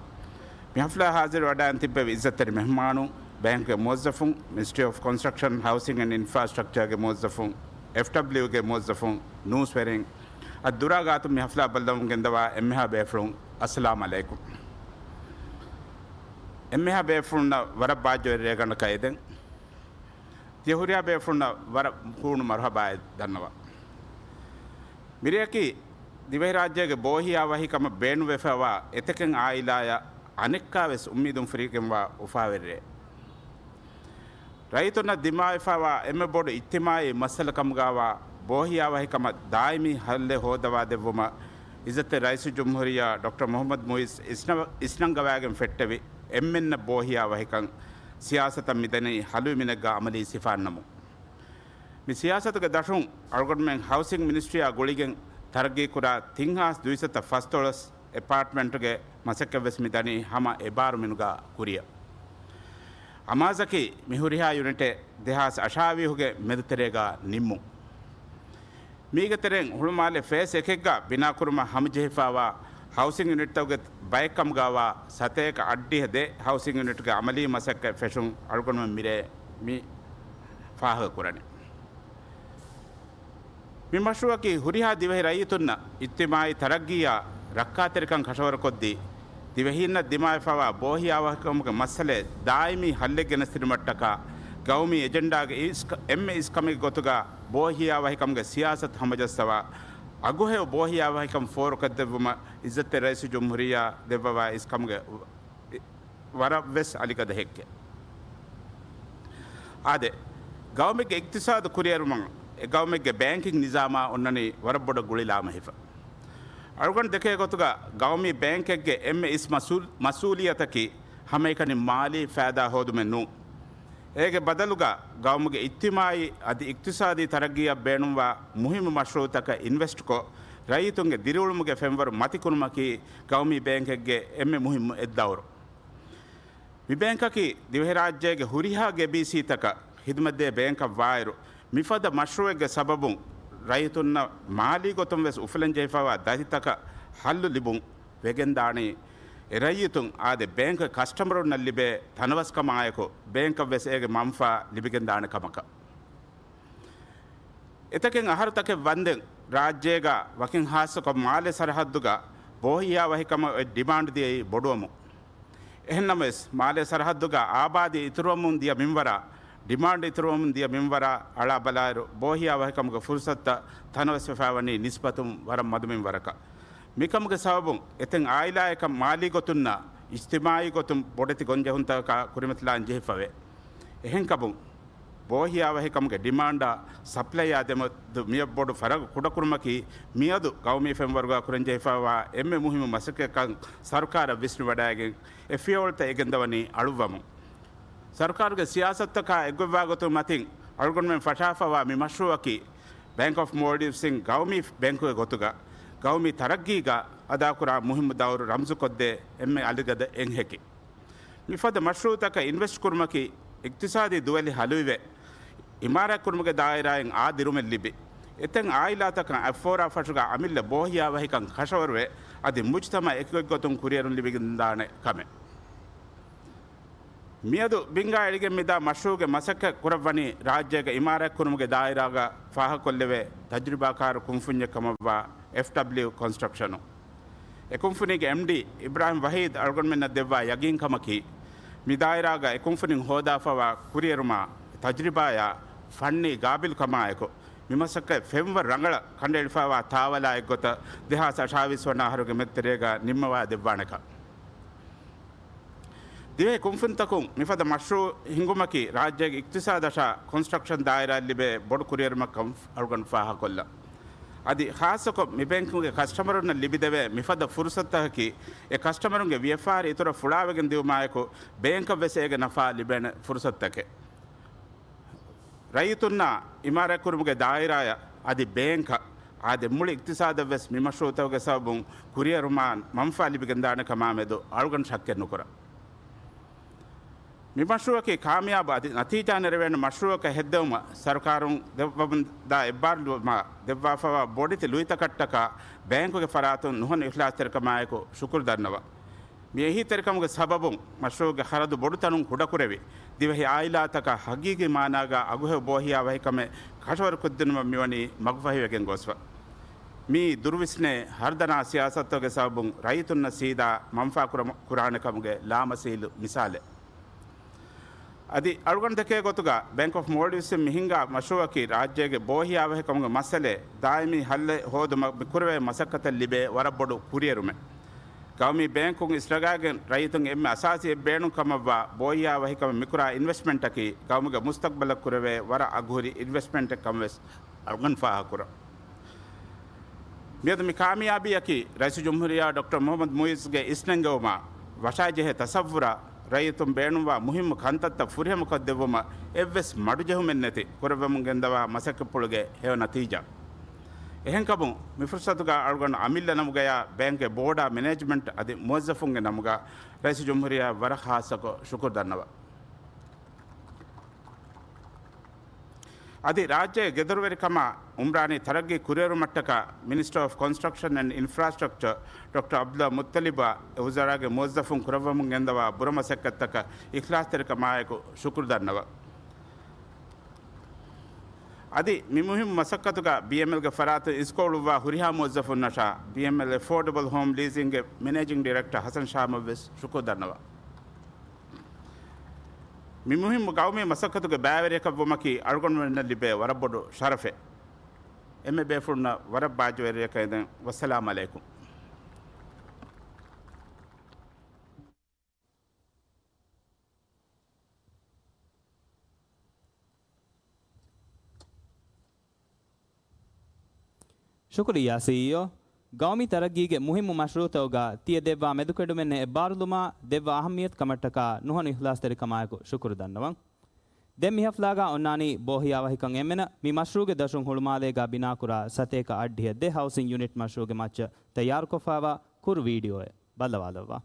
މި ޙަފްލާ ޙާޟިރުވެވަޑައިގެން ތިއްބެވި އިއްޒަތްތެރި މެހުމާނުން، ބޭންކްގެ މުވައްޒަފުން، މިނިސްޓްރީ އޮފް ކޮންސްޓްރަކްޝަން، ހައުސިން އެންޑް އިންފްރާސްޓްރަކްޗާގެ މުވައްޒަފުން، އެފްޑަބްލިއުގެ މުވައްޒަފުން، ނޫސްވެރިން، އަދި ދުރާ ގާތުން މި ޙަފްލާ ބައްލަވަމުން ގެންދަވާ އެންމެހާ ބޭފުޅުން، އައްސަލާމް ޢަލައިކުމް. އެންމެހާ ބޭފުޅުންނަށް ވަރަށް ބާއްޖަވެރި ރޭގަނޑަކަށް އެދެން. ތިޔަ ހުރިހާ ބޭފުޅުންނަށް ވަރަށް ހޫނު މަރުޙަބާއެއް ދަންނަވަން. މިރެއަކީ ދިވެހިރާއްޖޭގެ ބޯހިޔާވަހިކަމަށް ބޭނުންވެފައިވާ އެތަކެއް އާއިލާއަށް އަނެއްކާވެސް އުއްމީދުން ފުރިގެންވާ އުފާވެރި ރެއެއް. ރައްޔިތުންނަށް ދިމާވެފައިވާ އެންމެ ބޮޑު އިޖްތިމާޢީ މައްސަލަ ކަމުގައިވާ ބޯހިޔާވަހިކަމަށް ދާއިމީ ޙައްލެއް ހޯދަވާދެއްވުމަށް އިއްޒަތްތެރި ރައީސުލްޖުމްހޫރިއްޔާ ޑޮކްޓަރ މުޙައްމަދު މުޢިއްޒު އިސްނަ-، އިސްނަންގަވާގެން ފެއްޓެވި އެންމެންނަށް ބޯހިޔާވަހިކަން ސިޔާސަތަށް މިދަނީ ހަލުވި މިނެއްގަ ޢަމަލީ ސިފައަށްނަމުން. މި ސިޔާސަތުގެ ދަށުން އަޅުގަނޑުމެން ހައުސިން މިނިސްޓްރީއާ ގުޅިގެން ތަރައްގީކުރާ ތިން ހާސް ދުއިސައްތަ ފަސްދޮޅަސް އެޕާޓްމަންޓްގެ މަސައްކަތްވެސް މިދަނީ ހަމަ އެބާރު މިނުގާ ކުރިއަށް. އަމާޒަކީ މި ހުރިހާ ޔުނިޓެއް ދެހާސް އަށާވީހުގެ މެދުތެރޭގާ ނިންމުން. މީގެ ތެރެއިން ހުޅުމާލެ ފޭސް އެކެއްގަ ބިނާކުރުމަށް ހަމަޖެހިފައިވާ ހައުސިން ޔުނިޓްތަކުގެ ބައެއްކަމުގައިވާ ސަތޭކަ އަށްޑިހަ ދެ ހައުސިން ޔުނިޓްގެ އަމަލީ މަސައްކަތް ފެށުން އަޅުގަނޑުމެން މިރޭ މި ފާހަގަކުރަނީ. މި މަޝްރޫއަކީ ހުރިހާ ދިވެހި ރައްޔިތުންނަށް އިޖްތިމާޢީ ތަރައްގީއާ ރައްކާތެރިކަން ކަށަވަރުކޮށްދީ، ދިވެހީންނަށް ދިމާވެފައިވާ ބޯހިޔާވަހިކަމުގެ މައްސަލައެއް ދާއިމީ ޙައްލެއް ގެނެސްދިނުމަށްޓަކާ، ގައުމީ އެޖެންޑާގެ އިސް-، އެންމެ އިސްކަމެއްގެ ގޮތުގަ ބޯހިޔާވަހިކަމުގެ ސިޔާސަތު ހަމަޖައްސަވާ، އަގުހެޔޮ ބޯހިޔާވަހިކަން ފޯރުކޮށްދެއްވުމަށް އިއްޒަތްތެރި ރައީސުލްޖުމްހޫރިއްޔާ ދެއްވަވާ އިސްކަމުގެ ވަރަށްވެސް އަލިގަދަ ހެއްކެއް. އާދެ، ގައުމެއްގެ އިޤްތިޞާދު ކުރިއެރުމަށް އެ ގައުމެއްގެ ބޭންކިން ނިޒާމާ އޮންނަނީ ވަރަށް ބޮޑަށް ގުޅިލާމެހިފަ. އަޅުގަނޑު ދެކޭ ގޮތުގަ ގައުމީ ބޭންކެއްގެ އެންމެ އިސް މަސްއޫލް-، މަސްއޫލިއްޔަތަކީ ހަމައެކަނި މާލީ ފައިދާ ހޯދުމެއް ނޫން. އޭގެ ބަދަލުގަ ގައުމުގެ އިޖްތިމާޢީ އަދި އިޤްތިޞާދީ ތަރައްގީއަށް ބޭނުންވާ މުހިއްމު މަޝްރޫޢުތަކަށް އިންވެސްޓްކޮށް، ރައްޔިތުންގެ ދިރިއުޅުމުގެ ފެންވަރު މަތިކުރުމަކީ ގައުމީ ބޭންކެއްގެ އެންމެ މުހިއްމު އެއްދައުރު. މި ބޭންކަކީ ދިވެހިރާއްޖޭގެ ހުރިހާ ގެބީސީތަކަށް ޚިދުމަތްދޭ ބޭންކަށް ވާއިރު، މިފަދަ މަޝްރޫޢެއްގެ ސަބަބުން ރައްޔިތުންނަށް މާލީ ގޮތުން ވެސް އުފުލަން ޖެހިފައިވާ ދަތިތަކަށް ޙައްލު ލިބުން ވެގެންދާނީ، އެ ރައްޔިތުން އާދެ، ބޭންކުގެ ކަސްޓަމަރުންނަށް ލިބޭ ތަނަވަސްކަމާއެކު، ބޭންކަށް ވެސް އޭގެ މަންފާ ލިބިގެންދާނެ ކަމަކަށް. އެތަކެއް އަހަރުތަކެއް ވަންދެން ރާއްޖޭގަ ވަކިން ޚާއްޞަކޮށް މާލެ ސަރަޙައްދުގަ ބޯހިޔާވަހިކަމަށް އޮތް ޑިމާންޑް ދިޔައީ ބޮޑުވަމުން. އެހެންނަމަވެސް، މާލޭ ސަރަޙައްދުގަ އާބާދީ އިތުރުވަމުން ދިޔަ މިންވަރާ، ޑިމާންޑް އިތުރުވަމުން ދިޔަ މިންވަރާ އަޅާ ބަލާއިރު، ބޯހިޔާވަހިކަމުގެ ފުރުސަތުތައް ތަނަވަސްވެފައިވަނީ ނިސްބަތުން ވަރަށް މަދު މިންވަރަކަށް. މިކަމުގެ ސަބަބުން އެތައް އާއިލާއަކަށް މާލީ ގޮތުންނާ އިޖްތިމާޢީ ގޮތުން ބޮޑެތި ގޮންޖެހުންތަކަކާ ކުރިމަތިލާން ޖެހިފަވޭ. އެހެންކަމުން، ބޯހިޔާވަހިކަމުގެ ޑިމާންޑާ ސަޕްލައިއާ ދެމެދު މިއަށް ބޮޑު ފަރަގު ކުޑަކުރުމަކީ، މިއަދު ގައުމީ ފެންވަރުގަ ކުރަންޖެހިފައިވާ އެންމެ މުހިއްމު މަސައްކަތްކަން ސަރުކާރަށް ވިސްނިވަޑައިގެން، އެ ފިޔަވަޅުތައް އެގެންދަވަނީ އަޅުއްވަމުން. ސަރުކާރުގެ ސިޔާސަތުތަކާ އެއްގޮތްވާގޮތުން މަތިން އަޅުގަނޑުމެން ފަށާފައިވާ މި މަޝްރޫއަކީ، ބޭންކް އޮފް މޯލްޑިވްސްއިން ގައުމީ ބޭންކުގެ ގޮތުގަ، ގައުމީ ތަރައްގީގަ އަދާކުރާ މުހިއްމު ދައުރު ރަމްޒުކޮށްދޭ އެންމެ އަލިގަދަ އެއްހެކި. މިފަދަ މަޝްރޫއުތަކަށް އިންވެސްޓް ކުރުމަކީ، އިޤްތިޞާދީ ދުވެލި ހަލުވިވެ، އިމާރާތްކުރުމުގެ ދާއިރާއިން އާ ދިރުމެއް ލިބި، އެތައް އާއިލާތަކަށް އަތްފޯރާ ފަށުގަ އަމިއްލަ ބޯހިޔާވަހިކަން ކަށަވަރުވެ، އަދި މުޖްތަމަޢަށް އެކިގޮތްގޮތުން ކުރިއެރުން ލިބިގެންދާނެ ކަމެއް. މިއަދު ބިންގާ އެޅިގެން މިދާ މަޝްރޫއުގެ މަސައްކަތް ކުރައްވަނީ ރާއްޖޭގެ އިމާރާތްކުރުމުގެ ދާއިރާގަ ފާހަގަކޮށްލެވޭ ތަޖުރިބާކާރު ކުންފުންޏެއް ކަމަށްވާ އެފްޑަބްލިއު ކޮންސްޓްރަކްޝަނު. އެ ކުންފުނީގެ އެމްޑީ އިބްރާހިމް ވަހީދު އަޅުގަނޑުމެންނަށް ދެއްވާ ޔަގީންކަމަކީ، މި ދާއިރާގަ އެ ކުންފުނިން ހޯދާފައިވާ ކުރިއެރުމާ، ތަޖުރިބާޔާ، ފަންނީ ގާބިލުކަމާއެކު، މި މަސައްކަތް ފެންވަރު ރަނގަޅަށް ކަނޑައެޅިފައިވާ ތާވަލާއެއްގޮތަށް ދެހާސް އަށާވީސް ވަނަ އަހަރުގެ މެދުތެރޭގަ ނިންމަވާ ދެއްވާނެކަން. ދިވެހި ކުންފުންތަކުން މިފަދަ މަޝްރޫއު ހިންގުމަކީ، ރާއްޖޭގެ އިޤްތިޞާދަށާ ކޮންސްޓްރަކްޝަން ދާއިރާއަށް ލިބޭ ބޮޑު ކުރިއެރުމަކަށް އަޅުގަނޑު ފާހަގަކޮށްލަން. އަދި ޚާއްޞަކޮށް، މި ބޭންކުގެ ކަސްޓަމަރުންނަށް ލިބިދެވޭ މިފަދަ ފުރުސަތުތަކަކީ، އެ ކަސްޓަމަރުންގެ ވިޔަފާރި އިތުރަށް ފުޅާވެގެން ދިއުމާއެކު، ބޭންކަށް ވެސް އޭގެ ނަފާ ލިބޭނެ ފުރުސަތުތަކެއް. ރައްޔިތުންނާ އިމާރާތްކުރުމުގެ ދާއިރާއަށް އަދި ބޭންކަށް އާދެ، މުޅި އިޤްތިޞާދަށްވެސް މި މަޝްރޫޢުތަކުގެ ސަބަބުން ކުރިއެރުމާ މަންފާ ލިބިގެންދާނެ ކަމާމެދު އަޅުގަނޑު ޝައްކެއް ނުކުރަން. މި މަޝްރޫޢަކީ ކާމިޔާބު އަދި ނަތީޖާ ނެރެވޭނެ މަޝްރޫޢަކަށް ހެއްދެވުމަށް ސަރުކާރުން ދެއްވަމުންދާ އެއްބާރުލުމާ ދެއްވާފައިވާ ބޮޑެތި ލުއިތަކަށްޓަކާ ބޭންކުގެ ފަރާތުން ނުހަނު އިޚްލާޞްތެރިކަމާއެކު ޝުކުރު ދަންނަވަން. މި އެހީތެރިކަމުގެ ސަބަބުން މަޝްރޫޢުގެ ޚަރަދު ބޮޑުތަނުން ކުޑަކުރެވި، ދިވެހި ޢާއިލާތަކަށް ޙަޤީޤީ މާނާގަ އަގުހެޔޮ ބޯހިޔާވަހިކަމެއް ކަށަވަރުކޮށްދިނުމަށް މިވަނީ މަގުފަހިވެގެން ގޮސްފަ. މިއީ ދުރުވިސްނޭ ހަރުދަނާ ސިޔާސަތުގެ ސަބަބުން ރައްޔިތުންނަށް ސީދާ މަންފާ ކުރަ-، ކުރާނެ ކަމުގެ ލާމަސީލު މިސާލެއް. އަދި އަޅުގަނޑު ދެކޭ ގޮތުގަ ބޭންކް އޮފް މޯލްޑިވްސްއިން މިހިންގާ މަޝްރޫޢަކީ ރާއްޖޭގެ ބޯހިޔާވަހިކަމުގެ މައްސަލައެއް ދާއިމީ ހައްލެއް ހޯދުމަށް މި ކުރެވޭ މަސައްކަތަށް ލިބޭ ވަރަށް ބޮޑު ކުރިއެރުމެއް. ގައުމީ ބޭންކުން އިސްރަގާގެން ރައްޔިތުން އެންމެ އަސާސީ އެއް ބޭނުން ކަމަށްވާ ބޯހިޔާވަހިކަމަށް މިކުރާ އިންވެސްޓްމަންޓަކީ ގައުމުގެ މުސްތަޤްބަލަށް ކުރެވޭ ވަރަށް އަގުހުރި އިންވެސްޓްމަންޓެއް ކަމަށް ވެސް އަޅުގަނޑު ފާހަގަކުރަން. މިއަދު މި ކާމިޔާބީއަކީ ރައީސުލްޖުމްހޫރިއްޔާ ޑޮކްޓަރ މުޙައްމަދު މުޢިއްޒުގެ އިސްނެންގެވުމާ، ވަށާޖެހޭ ތަޞައްވުރާ، ރައްޔިތުން ބޭނުންވާ މުހިއްމު ކަންތައްތައް ފުރިހަމަކޮށްދެއްވުމަށް އެއްވެސް މަޑުޖެހުމެއްނެތި ކުރެއްވަމުން ގެންދަވާ މަސައްކަތްޕުޅުގެ ހެޔޮ ނަތީޖާ. އެހެންކަމުން، މި ފުރުޞަތުގަ އަޅުގަނޑު އަމިއްލަ ނަމުގަޔާ ބޭންކްގެ ބޯޑާ، މެނޭޖްމަންޓް އަދި މުވައްޒަފުންގެ ނަމުގަ ރައީސުލްޖުމްހޫރިއްޔާ ވަރަށް ޚާއްޞަކޮށް ޝުކުރު ދަންނަވަން. އަދި ރާއްޖޭގެ ގެދޮރުވެރިކަމާ އުމްރާނީ ތަރައްގީ ކުރިއެރުމަށްޓަކާ މިނިސްޓަރ އޮފް ކޮންސްޓްރަކްޝަން އެންޑް އިންފްރާސްޓްރަކްޗަރ ޑޮކްޓަރ ޢަބްދުﷲ މުއްޠަލިބާ އެ ވުޒަރާގެ މުވައްޒަފުން ކުރައްވަމުން ގެންދަވާ ބުރަ މަސައްކަތްތަކަށް އިޚްލާޞްތެރިކަމާއެކު ޝުކުރު ދަންނަވަން. އަދި މި މުހިއްމު މަސައްކަތުގަ ބީއެމްއެލްގެ ފަރާތުން އިސްކޮޅުއްވާ ހުރިހާ މުވައްޒަފުންނަށާ ބީއެމްއެލް އެފޯޑަބަލް ހޯމް ލީޒިންގގެ މެނޭޖިން ޑިރެކްޓަރ ޙަސަން ޝާމަށްވެސް ޝުކުރު ދަންނަވަން. މި މުހިއްމު ގައުމީ މަސައްކަތުގެ ބައިވެރިޔަކަށްވުމަކީ އަޅުގަނޑުމެންނަށް ލިބޭ ވަރަށް ބޮޑު ޝަރަފެއް. އެންމެ ބޭފުޅުންނަށް ވަރަށް ބާއްޖަވެރިޔަކަށް އެދެން. ވައްސަލާމް ޢަލައިކުމް. ޝުކުރިއްޔާ ސީއީއޯ. ގައުމީ ތަރައްގީގެ މުހިއްމު މަޝްރޫޢުތަކުގަ ތިޔަ ދެއްވާ މެދުކެޑުމެއްނެއް އެއްބާރުލުމާ ދެއްވާ އަހައްމިޔަތު ކަމަށްޓަކާ ނުހަނު އިޚްލާޞްތެރިކަމާއެކު ޝުކުރު ދަންނަވަން. ދެން މި ޙަފްލާގަ އޮންނާނީ ބޯހިޔާވަހިކަން އެންމެނަށް މި މަޝްރޫޢުގެ ދަށުން ހުޅުމާލޭގަ ބިނާކުރާ ސަތޭކަ އަށްޑިހަ ދެ ހައުސިން ޔުނިޓް މަޝްރޫޢުގެ މައްޗަށް ތައްޔާރުކޮށްފައިވާ ކުރު ވީޑިއޯއެއް ބައްލަވާލައްވާ.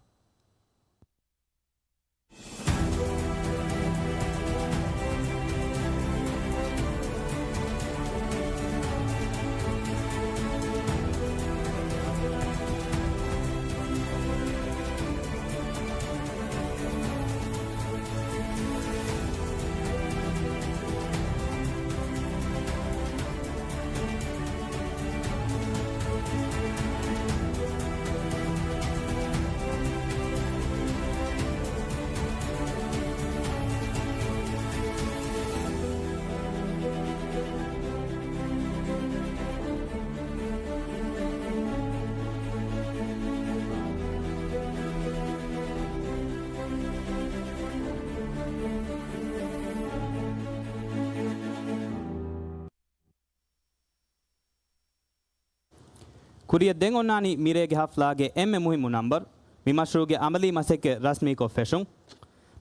ކުރިއަށް ދެން އޮންނާނީ މިރޭގެ ހަފްލާގެ އެންމެ މުހިއްމު ނަންބަރު، މި މަޝްރޫޢުގެ އަމަލީ މަސައްކަތް ރަސްމީކޮށް ފެށުން.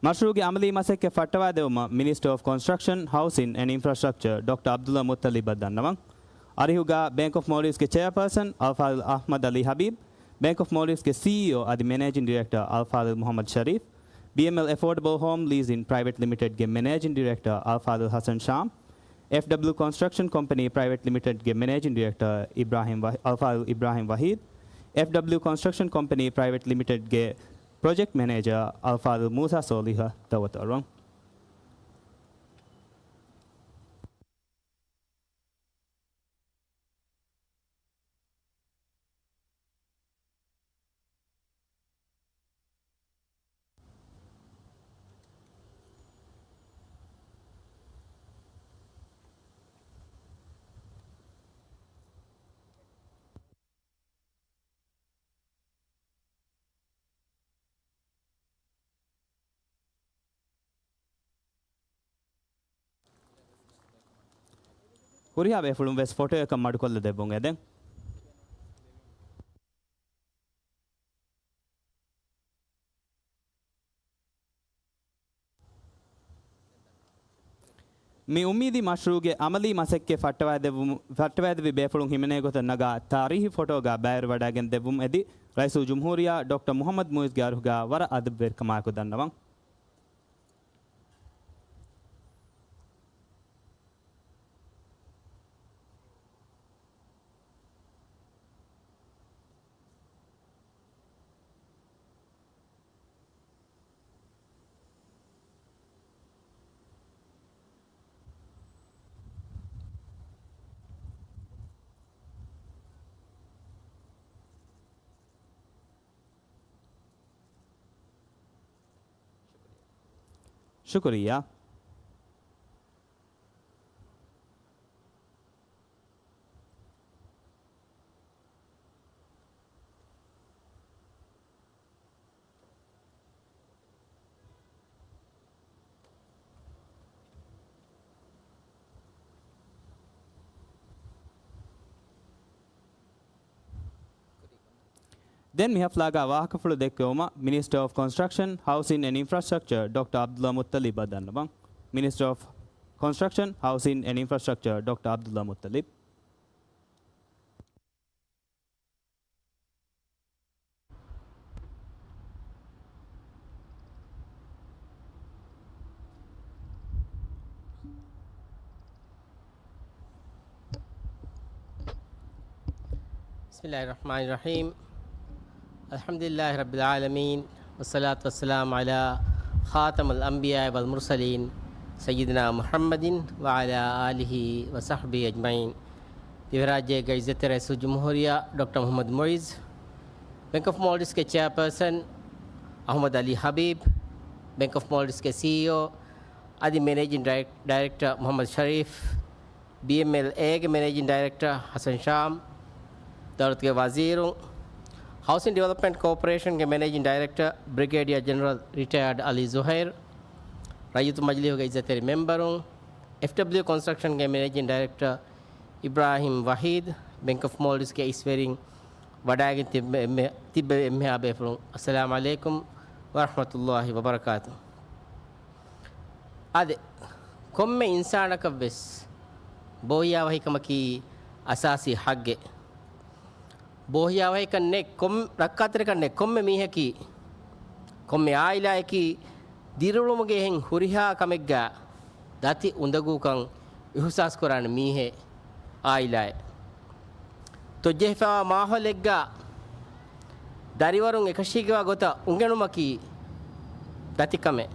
މަޝްރޫޢުގެ އަމަލީ މަސައްކަތް ފައްޓަވައިދެވުމަށް މިނިސްޓަރ އޮފް ކޮންސްޓްރަކްޝަން، ހައުސިން އެންޑް އިންފްރާސްޓްރަކްޗަރ ޑޮކްޓަރ ޢަބްދުﷲ މުއްޠަލިބަށް ދަންނަވަން. އަރިހުގަ ބޭންކް އޮފް މޯލްޑިވްސްގެ ޗެއާޕާސަން އަލްފާޟިލް އަޙްމަދު ޢަލީ ޙަބީބް، ބޭންކް އޮފް މޯލްޑިވްސްގެ ސީއީއޯ އަދި މެނޭޖިން ޑިރެކްޓަރ އަލްފާޟިލް މުޙައްމަދު ޝަރީފް، ބީއެމްއެލް އެފޯޑަބަލް ހޯމް ލީޒިން ޕްރައިވެޓް ލިމިޓެޑްގެ މެނޭޖިން ޑިރެކްޓަރ އަލްފާޟިލް ޙަސަން ޝާމް، އެފްޑަބްލިއު ކޮންސްޓްރަކްޝަން ކޮމްޕަނީ ޕްރައިވެޓް ލިމިޓެޑްގެ މެނޭޖިން ޑިރެކްޓަރ އިބްރާހިމް ވަހީ-، އަލްފާޟިލް އިބްރާހިމް ވަހީދު، އެފްޑަބްލިއު ކޮންސްޓްރަކްޝަން ކޮމްޕަނީ ޕްރައިވެޓް ލިމިޓެޑްގެ ޕްރޮޖެކްޓް މެނޭޖަރ އަލްފާޟިލް މޫސާ ޞޯލިޙަށް ދައުވަތު އަރުވަން. ހުރިހާ ބޭފުޅުން ވެސް ފޮޓޯއަކަށް މަޑުކޮށްލަ ދެއްވުން އެދެން. މި އުއްމީދީ މަޝްރޫޢުގެ ޢަމަލީ މަސައްކަތް ފައްޓަވައިދެއްވުމު، ފައްޓަވައިދެއްވި ބޭފުޅުން ހިމެނޭ ގޮތަށް ނަގާ ތާރީހީ ފޮޓޯގަ ބައިވެރިވަޑައިގެން ދެއްވުމަށް އެދި، ރައީސުލްޖުމްހޫރިއްޔާ ޑޮކްޓަރ މުޙައްމަދު މުޢިއްޒުގެ އަރިހުގަ ވަރަށް އަދަބުވެރިކަމާއެކު ދަންނަވަން. ޝުކުރިއްޔާ. ދެން މި ޙަފްލާގަ ވާހަކަފުޅު ދެއްކެވުމަށް މިނިސްޓަރ އޮފް ކޮންސްޓްރަކްޝަން، ހައުސިން އެންޑް އިންފްރާސްޓްރަކްޗަރ ޑޮކްޓަރ ޢަބްދުﷲ މުއްޠަލިބަށް ދަންނަވަން. މިނިސްޓަރ އޮފް ކޮންސްޓްރަކްޝަން، ހައުސިން އެންޑް އިންފްރާސްޓްރަކްޗަރ ޑޮކްޓަރ ޢަބްދުﷲ މުއްޠަލިބް. بسم الله الرحمن الرحيم. الحمد لله رب العالمين، والصلاة والسلام على خاتم الأنبياء والمرسلين، سيدنا محمد وعلى آله وصحبه أجمعين. ދިވެހިރާއްޖޭގެ ޢިއްޒަތްތެރި ރައީސުލްޖުމްހޫރިއްޔާ ޑޮކްޓަރ މުޙައްމަދު މުޢިއްޒު، ބެންކް އޮފް މޯލްޑިވްސްގެ ޗެއާޕާސަން އަޙްމަދު ޢަލީ ޙަބީބް، ބެންކް އޮފް މޯލްޑިވްސްގެ ސީއީއޯ އަދި މެނޭޖިން ޑައިރެކް-، ޑައިރެކްޓަރ މުޙައްމަދު ޝަރީފް، ބީއެމްއެލްއޭގެ މެނޭޖިން ޑައިރެކްޓަރ ޙަސަން ޝާމް، ދައުލަތުގެ ވަޒީރުން، ހައުސިން ޑިވެލޮޕްމަންޓް ކޯޕަރޭޝަންގެ މެނޭޖިން ޑައިރެކްޓަރ ބްރިގޭޑިއަރ ޖެނެރަލް ރިޓަޔާޑް ޢަލީ ޒުހައިރު، ރައްޔިތު މަޖިލީހުގެ ޢިއްޒަތްތެރި މެމްބަރުން، އެފްޑަބްލިއު ކޮންސްޓްރަކްޝަންގެ މެނޭޖިން ޑައިރެކްޓަރ އިބްރާހިމް ވަޙީދު، ބެންކް އޮފް މޯލްޑިވްސްގެ އިސްވެރިން ވަޑައިގެން ތިއްބެވި އެންމެ-، ތިއްބެވި އެންމެހާ ބޭފުޅުން، އައްސަލާމު ޢަލައިކުމް ވަރަޙްމަތުﷲ ވަބަރަކާތު. އާދެ، ކޮންމެ އިންސާނަކަށްވެސް ބޯހިޔާވަހިކަމަކީ އަސާސީ ޙައްޤެއް. ބޯހިޔާވަހިކަން ނެތް ކޮން-، ރައްކާތެރިކަން ނެތް ކޮންމެ މީހަކީ، ކޮންމެ އާއިލާއަކީ ދިރިއުޅުމުގެ އެހެން ހުރިހާ ކަމެއްގަ ދަތި އުނދަގޫކަން އިޙުސާސްކުރާނެ މީހެއް އާއިލާއެއް. ތޮއްޖެހިފައިވާ މާހައުލެއްގަ ދަރިވަރުން އެކަށީގެވާ ގޮތަށް އުނގެނުމަކީ ދަތިކަމެއް.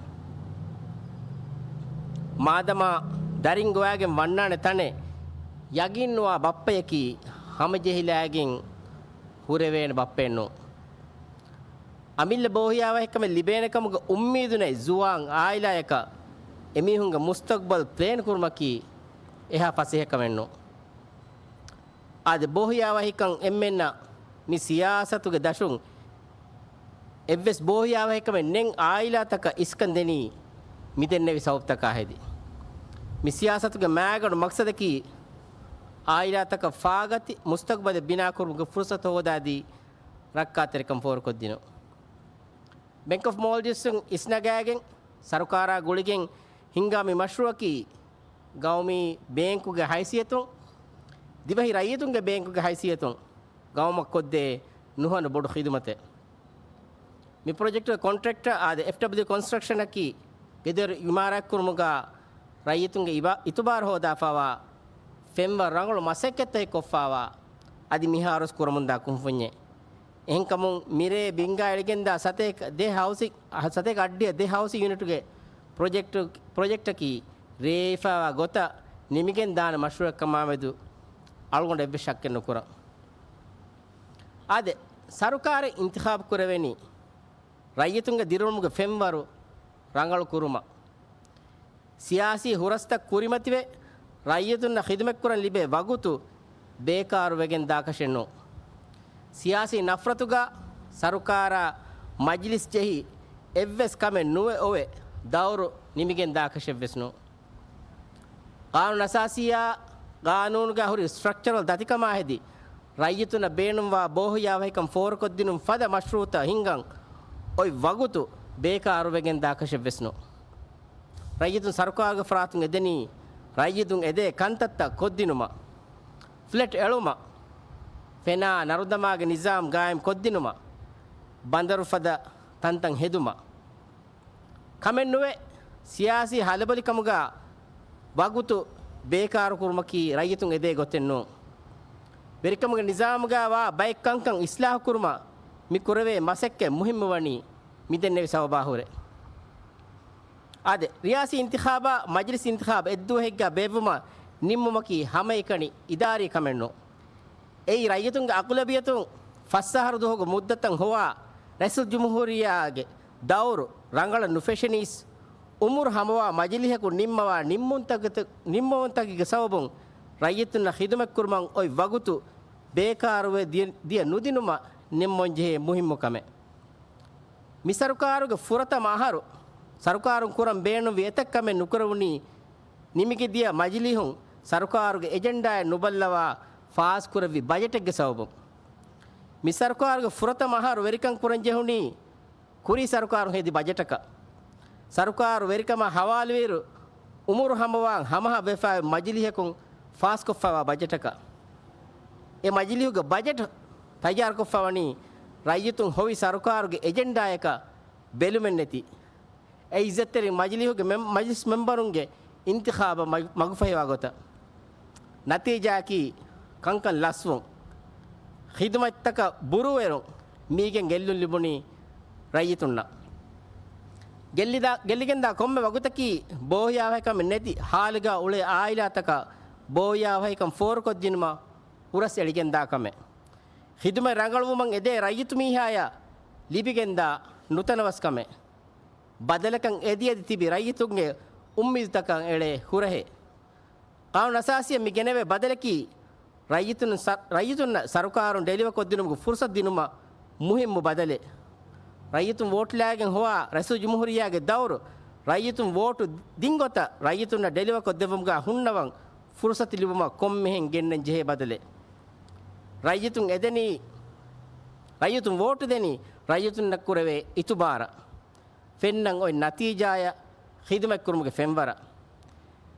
މާދަމާ ދަރިން ގޮވައިގެން ވަންނާނެ ތަނެއް ޔަގީންނުވާ ބައްޕަޔަކީ ހަމަޖެހިލައިގެން ހުރެވޭނެ ބައްޕައެއް ނޫން. އަމިއްލަ ބޯހިޔާވަހިކަމެއް ލިބޭނެކަމުގެ އުއްމީދު ނެތް ޒުވާން އާއިލާޔަކަށް އެމީހުންގެ މުސްތަގްބަލް ޕްލޭން ކުރުމަކީ އެހާ ފަސޭހަކަމެއް ނޫން. އާދެ، ބޯހިޔާވަހިކަން އެންމެންނަށް މި ސިޔާސަތުގެ ދަށުން އެއްވެސް ބޯހިޔާވަހިކަމެއް ނެތް އާއިލާތަކަށް އިސްކަން ދެނީ މިދެންނެވި ސަބަބުތަކާ ހެދި. މި ސިޔާސަތުގެ މައިގަނޑު މަޤްޞަދަކީ އާއިލާތަކަށް ފާގަތި މުސްތަގްބަލެއް ބިނާކުރުމުގެ ފުރުޞަތު ހޯދާދީ، ރައްކާތެރިކަން ފޯރުކޮށްދިނުން. ބެންކް އޮފް މޯލްޑިވްސްއިން އިސްނަގާގެން، ސަރުކާރާ ގުޅިގެން ހިންގާ މި މަޝްރޫޢަކީ ގައުމީ ބޭންކުގެ ހައިސިއްޔަތުން، ދިވެހި ރައްޔިތުންގެ ބޭންކުގެ ހައިސިއްޔަތުން ގައުމަށް ކޮށްދޭ ނުހަނު ބޮޑު ޚިދުމަތެއް. މި ޕްރޮޖެކްޓުގެ ކޮންޓްރެކްޓަރ އާދެ، އެފްޑަބްލިއު ކޮންސްޓްރަކްޝަނަކީ ގެދޮރު އިމާރާތްކުރުމުގަ ރައްޔިތުންގެ އިބާ-، އިތުބާރު ހޯދާފައިވާ ފެންވަރު ރަނގަޅު މަސައްކަތްތަކެއް ކޮށްފައިވާ އަދި މިހާރުވެސް ކުރަމުންދާ ކުންފުންޏެއް. އެހެންކަމުން މިރޭ ބިންގާ އެޅިގެންދާ ސަތޭކަ ދެ ހައުސި-، ސަތޭކަ އަށްޑިހަ ދެ ހައުސި ޔުނިޓުގެ ޕްރޮޖެކްޓު-، ޕްރޮޖެކްޓަކީ ރޭވިފައިވާ ގޮތަށް ނިމިގެން ދާނެ މަޝްރޫޢެއް ކަމާމެދު އަޅުގަނޑު އެއްވެސް ޝައްކެއް ނުކުރަން. އާދެ، ސަރުކާރެއް އިންތިޚާބު ކުރެވެނީ ރައްޔިތުންގެ ދިރިއުޅުމުގެ ފެންވަރު ރަނގަޅު ކުރުމަށް. ސިޔާސީ ހުރަސްތައް ކުރިމަތިވެ، ރައްޔިތުންނަށް ޚިދުމަތްކުރަން ލިބޭ ވަގުތު ބޭކާރުވެގެން ދާކަށެއް ނޫން. ސިޔާސީ ނަފްރަތުގަ ސަރުކާރާ މަޖިލިސް ޖެހި އެއްވެސް ކަމެއް ނުވެ އޮވެ ދައުރު ނިމިގެން ދާކަށެއްވެސް ނޫން. ޤާނޫނު އަސާސީއާ ޤާނޫނުގަ ހުރި ސްޓްރަކްޗަރަލް ދަތިކަމާ ހެދި، ރައްޔިތުންނަށް ބޭނުންވާ ބޯހިޔާވަހިކަން ފޯރުކޮށްދިނުން ފަދަ މަޝްރޫޢުތައް ހިންގަން އޮތް ވަގުތު ބޭކާރުވެގެން ދާކަށެއްވެސް ނޫން. ރައްޔިތުން ސަރުކާރުގެ ފަރާތުން އެދެނީ ރައްޔިތުން އެދޭ ކަންތައްތައް ކޮށްދިނުމަށް، ފްލެޓް އެޅުމަށް، ފެނާ ނަރުދަމާގެ ނިޒާމް ގާއިމް ކޮށްދިނުމަށް، ބަނދަރު ފަދަ ތަންތަން ހެދުމަށް. ކަމެއް ނުވެ، ސިޔާސީ ހަލަބޮލިކަމުގަ ވަގުތު ބޭކާރު ކުރުމަކީ ރައްޔިތުން އެދޭ ގޮތެއް ނޫން. ވެރިކަމުގެ ނިޒާމުގަ ވާ ބައެއް ކަންކަން އިސްލާހު ކުރުމަށް މި ކުރެވޭ މަސައްކަތް މުހިއްމު ވަނީ މިދެންނެވި ސަބަބާ ހުރެ. އާދެ، ރިޔާސީ އިންތިޚާބާ، މަޖިލިސް އިންތިޚާބް އެއްދުވަހެއްގަ ބޭއްވުމަށް ނިންމުމަކީ ހަމައެކަނި އިދާރީ ކަމެއް ނޫން. އެއީ ރައްޔިތުންގެ އަޣުލަބިޔަތުން ފަސް އަހަރު ދުވަހުގެ މުއްދަތަށް ހޮވާ ރައީސުލްޖުމްހޫރިއްޔާގެ ދައުރު ރަނގަޅަށް ނުފެށެނީސް، އުމުރު ހަމަވާ މަޖިލިހަކު ނިންމަވާ ނިންމުންތަކެތި-، ނިންމުންތަކެއްގެ ސަބަބުން ރައްޔިތުންނަށް ޚިދުމަތްކުރުމަށް އޮތް ވަގުތު ބޭކާރުވެ ދިޔަ، ދިޔަ ނުދިނުމަށް ނިންމަންޖެހޭ މުހިއްމު ކަމެއް. މި ސަރުކާރުގެ ފުރަތަމަ އަހަރު ސަރުކާރުން ކުރަން ބޭނުންވި އެތައް ކަމެއް ނުކުރެވުނީ، ނިމިގެދިޔަ މަޖިލީހުން ސަރުކާރުގެ އެޖެންޑާއެއް ނުބައްލަވާ ފާސްކުރެއްވި ބަޖެޓެއްގެ ސަބަބުން. މި ސަރުކާރުގެ ފުރަތަމަ އަހަރު ވެރިކަން ކުރަން ޖެހުނީ، ކުރީ ސަރުކާރުން ހެދި ބަޖެޓަކަށް. ސަރުކާރު ވެރިކަމާ ހަވާލުވިއިރު، އުމުރު ހަމަވާން ހަމަހަ ވެފައި މަޖިލީހަކުން ފާސްކޮށްފައިވާ ބަޖެޓަކަށް. އެ މަޖިލީހުގެ ބަޖެޓް ތައްޔާރުކޮށްފަވަނީ، ރައްޔިތުން ހޮވި ސަރުކާރުގެ އެޖެންޑާއަކަށް ބެލުމެއްނެތި، އެ އިއްޒަތްތެރި މަޖިލީހުގެ މެމް-، މަޖިލިސް މެމްބަރުންގެ އިންތިޚާބަށް މަގު-، މަގުފަހިވާ ގޮތަށް. ނަތީޖާއަކީ ކަންކަން ލަސްވުން، ޚިދުމަތްތަކަށް ބުރޫއެރުން، މީގެން ގެއްލުން ލިބުނީ ރައްޔިތުންނަށް. ގެއްލިދާ-، ގެއްލިގެންދާ ކޮންމެ ވަގުތަކީ ބޯހިޔާވަހިކަމެއް ނެތި ހާލުގަ އުޅޭ އާއިލާތަކަށް ބޯހިޔާވަހިކަން ފޯރުކޮށްދިނުމަށް ހުރަސް އެޅިގެންދާ ކަމެއް. ޚިދުމަތް ރަނގަޅުވުމަށް އެދޭ ރައްޔިތު މީހާޔަށް ލިބިގެންދާ ނުތަނަވަސްކަމެއް. ބަދަލަކަށް އެދިއެދި ތިބި ރައްޔިތުންގެ އުއްމީދުތަކަށް އެޅޭ ހުރަހެއް. ޤާނޫނު އަސާސީއަށް މި ގެނެވޭ ބަދަލަކީ، ރައްޔިތުން ސަ-، ރައްޔިތުންނަށް ސަރުކާރުން ޑެލިވަރކޮށްދިނުމުގެ ފުރުސަތު ދިނުމަށް މުހިއްމު ބަދަލެއް. ރައްޔިތުން ވޯޓްލާގެން ހޮވާ ރައީސުލްޖުމްހޫރިއްޔާގެ ދައުރު، ރައްޔިތުން ވޯޓު ދިން ގޮތަށް ރައްޔިތުންނަށް ޑެލިވަރކޮށްދެއްވުމުގަ ހުންނަވަން ފުރުސަތު ލިބުމަށް ކޮންމެހެން ގެންނަން ޖެހޭ ބަދަލެއް. ރައްޔިތުން އެދެނީ، ރައްޔިތުން ވޯޓު ދެނީ، ރައްޔިތުންނަށް ކުރެވޭ އިތުބާރަށް، ފެންނަން އޮތް ނަތީޖާއަށް ޚިދުމަތްކުރުމުގެ ފެންވަރަށް.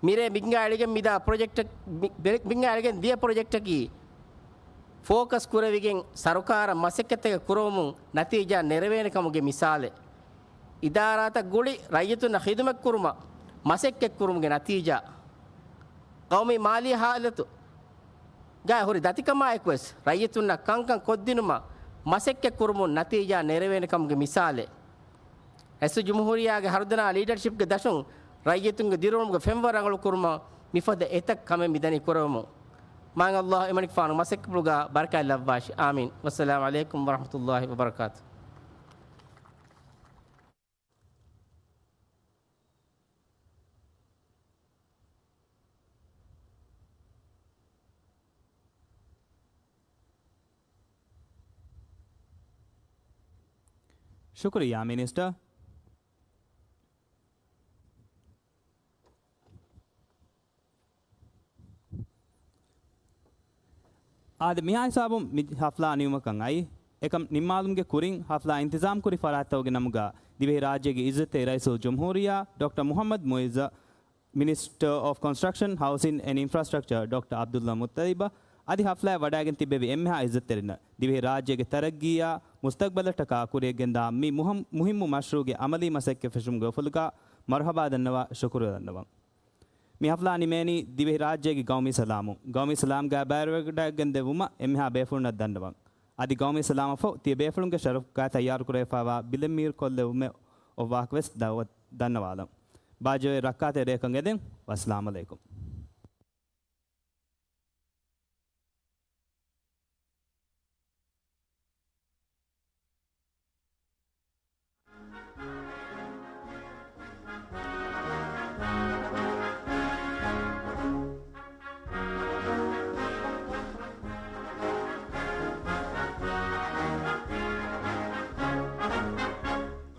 މިރޭ މިންގާ އެޅިގެން މިދާ ޕްރޮޖެކްޓަށް، މި-، މިންގާ އެޅިގެން ދިޔަ ޕްރޮޖެކްޓަކީ، ފޯކަސް ކުރެވިގެން ސަރުކާރަށް މަސައްކަތްތަކެއް ކުރެވުމުން ނަތީޖާ ނެރެވޭނެ ކަމުގެ މިސާލެއް. އިދާރާތައް ގުޅި ރައްޔިތުންނަށް ޚިދުމަތްކުރުމަށް މަސައްކަތްކުރުމުގެ ނަތީޖާ. ޤައުމީ މާލީ ހާލަތު ގާ ހުރި ދަތިކަމާއެކުވެސް ރައްޔިތުންނަށް ކަންކަން ކޮށްދިނުމަށް މަސައްކަތްކުރުމުން ނަތީޖާ ނެރެވޭނެ ކަމުގެ މިސާލެއް. ރައީސުލްޖުމްހޫރިއްޔާގެ ހަރުދަނާ ލީޑަރޝިޕްގެ ދަށުން ރައްޔިތުންގެ ދިރިއުޅުމުގެ ފެންވަރަށް ރަނގަޅު ކުރުމަށް މިފަދަ އެތައް ކަމެއް މިދަނީ ކުރެވުމުން. މާތް ﷲ އެމަނިކުފާނު މަސައްކަތްޕުޅުގަ ބަރަކާތް ލައްވާށި. އާމީން. ވައްސަލާމް ޢަލައިކުމް ވަރަޙްމަތުﷲ ވަބަރަކާތު. ޝުކުރިއްޔާ މިނިސްޓަރ. އާދެ، މިހާ ހިސާބުން މި ހަފްލާ ނިމުމަކަށް އައީ. އެކަން ނިންމާލުމުގެ ކުރިން ހަފްލާ އިންތިޒާމް ކުރި ފަރާތްތަކުގެ ނަމުގަ ދިވެހިރާއްޖޭގެ އިއްޒަތްތެރި ރައީސުލްޖުމްހޫރިއްޔާ ޑޮކްޓަރ މުޙައްމަދު މުޢިއްޒަށް، މިނިސްޓަރ އޮފް ކޮންސްޓްރަކްޝަން، ހައުސިން އެންޑް އިންފްރާސްޓްރަކްޗަރ ޑޮކްޓަރ ޢަބްދުﷲ މުއްޠަލިބަށް އަދި ހަފްލާއަށް ވަޑައިގެން ތިއްބެވި އެންމެހާ އިއްޒަތްތެރިންނަށް ދިވެހިރާއްޖޭގެ ތަރައްގީއާ މުސްތަޤްބަލަށްޓަކާ ކުރިއަށްގެންދާ މި މުހަ-، މުހިއްމު މަޝްރޫޢުގެ ޢަމަލީ މަސައްކަތް ފެށުމުގެ އުފުލުގަ މަރުޙަބާ ދަންނަވާ ޝުކުރު ދަންނަވަން. މި ހަފްލާ ނިމޭނީ ދިވެހިރާއްޖޭގެ ގައުމީ ސަލާމުން. ގައުމީ ސަލާމްގައި ބައިވެރިވެވަޑައިގެންދެއްވުމަށް އެންމެހާ ބޭފުޅުންނަށް ދަންނަވަން. އަދި ގައުމީ ސަލާމަށްފަހު ތިޔަބޭފުޅުންގެ ޝަރަފުގައި ތައްޔާރުކުރެވިފައިވާ ބިލެއް މީރު ކޮށްލެވުމެއް އޮއްވާކަށް ވެސް ދަޢުވަތު ދަންނަވާލަން. ބާއްޖަވެރި ރައްކާތެރި ރެއަކަށް އެދެން. ވައްސަލާމް ޢަލައިކުމް.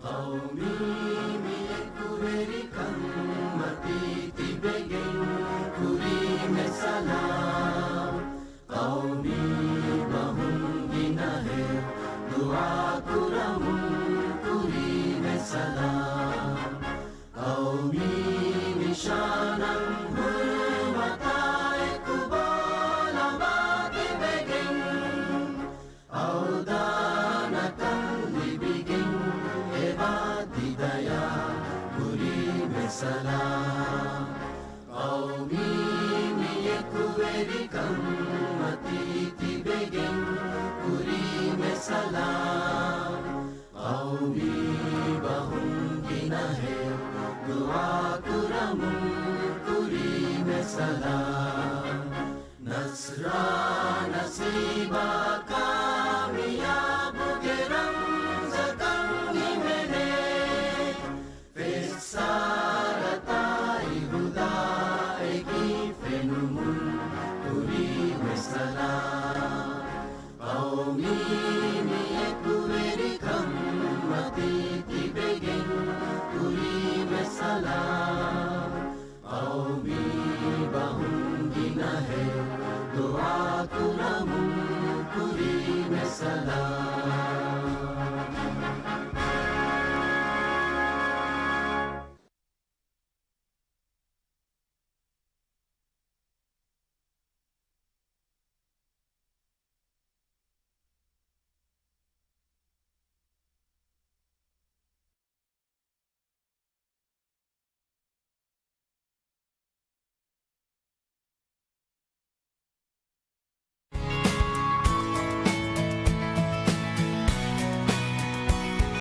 ޤައުމީ މި އެކުވެރިކަން މަތީ ތިބެގެން ކުރީމެ ސަލާމް. ޤައުމީ ބަހުން ގިނަހެއް ދުޢާ ކުރަމުން ކުރީމެ ސަލާމް. ޤައުމީ ނިޝާނަށް ހުރި ސަލާ